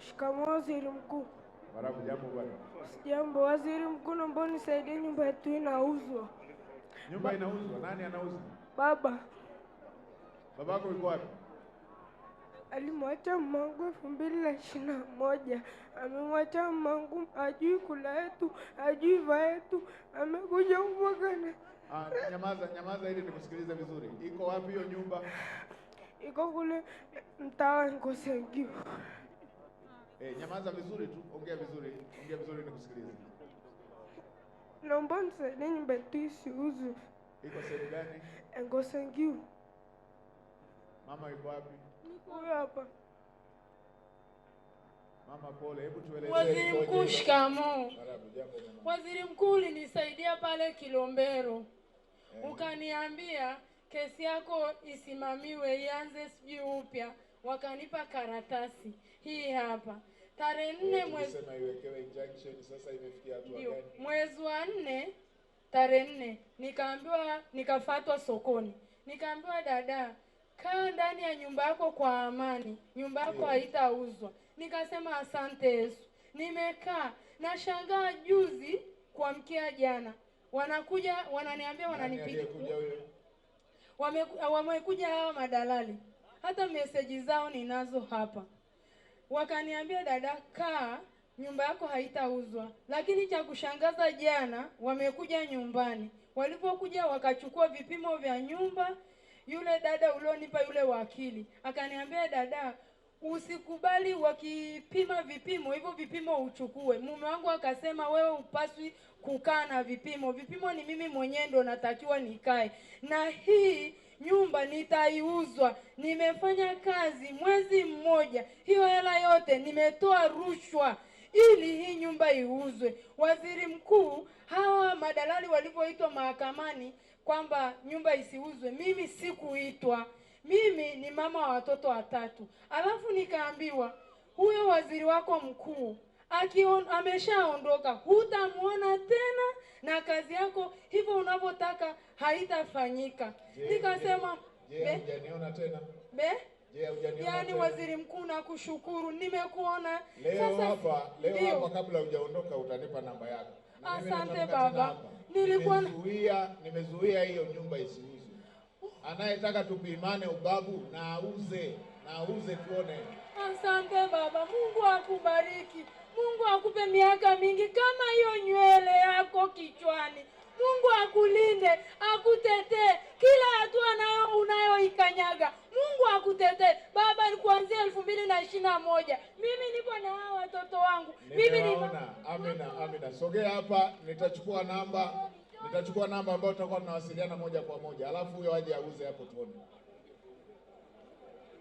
Shikamoo Waziri Mkuu. Marahaba, jambo bwana. Sijambo Waziri Mkuu, naomba unisaidie, nyumba yetu inauzwa. Nyumba inauzwa? Nani anauza? Baba. Babako yuko wapi? Alimwacha mamangu 2021. Amemwacha mamangu, ajui kula yetu, ajui vaa yetu, amekuja kumwaga. Ah, nyamaza, nyamaza ili nikusikilize vizuri. Iko wapi hiyo nyumba? Iko kule mtaa wa Ngosengio. Nyamaza vizuri tu, ongea vizuri, ongea vizuri nikusikilize. Naomba unisaidie nyumba yetu isiuzwe. Iko sehemu gani? Ngosengio. Mama yuko wapi? Huyo hapa. Mama pole, hebu tueleze. Waziri Mkuu, shikamoo. Marahaba, jambo mama. Waziri Mkuu, ulinisaidia pale Kilombero. Ukaniambia kesi yako isimamiwe ianze sijui upya. Wakanipa karatasi hii hapa. Tarehe 4 mwezi, tulisema iwekewe injunction, sasa imefikia hatua gani? Mwezi wa 4 tarehe 4 nikaambiwa, nikafuatwa sokoni. Nikaambiwa dada, kaa ndani ya nyumba yako kwa amani, nyumba yako haitauzwa. Nikasema asante Yesu. Nimekaa nashangaa, juzi kuamkia jana wanakuja wananiambia wananipiga. Wamekuja hawa madalali, hata meseji zao ninazo hapa. Wakaniambia dada, kaa, nyumba yako haitauzwa. Lakini cha kushangaza jana wamekuja nyumbani. Walipokuja wakachukua vipimo vya nyumba. Yule dada ulionipa yule wakili akaniambia dada, usikubali wakipima vipimo hivyo, vipimo uchukue. Mume wangu akasema wewe upaswi kukaa na vipimo, vipimo ni mimi mwenyewe ndo natakiwa nikae, na hii nyumba nitaiuzwa. Nimefanya kazi mwezi mmoja, hiyo hela yote nimetoa rushwa ili hii nyumba iuzwe. Waziri Mkuu, hawa madalali walivyoitwa mahakamani kwamba nyumba isiuzwe, mimi sikuitwa. Mimi ni mama wa watoto watatu. Alafu nikaambiwa huyo waziri wako mkuu ameshaondoka, hutamuona tena na kazi yako hivyo unavyotaka haitafanyika. Nikasema je, hujaniona tena? Yaani Waziri Mkuu nakushukuru, nimekuona leo sasa hapa. Leo hapa kabla hujaondoka utanipa namba yako. Asante baba. Nilikuwa nimezuia hiyo nyumba isiuzwe. Anayetaka tupimane ubavu na auze, na auze tuone. Asante baba, Mungu akubariki. Mungu akupe miaka mingi kama hiyo nywele yako kichwani. Mungu akulinde, akutetee kila hatua nayo unayoikanyaga. Mungu akutetee baba. Kuanzia 2021 mimi niko na hawa watoto wangu. Mimi ni Amina, amina. Sogea hapa, nitachukua namba, nitachukua namba ambayo tutakuwa tunawasiliana moja kwa moja. Alafu huyo aje auze hapo tuone.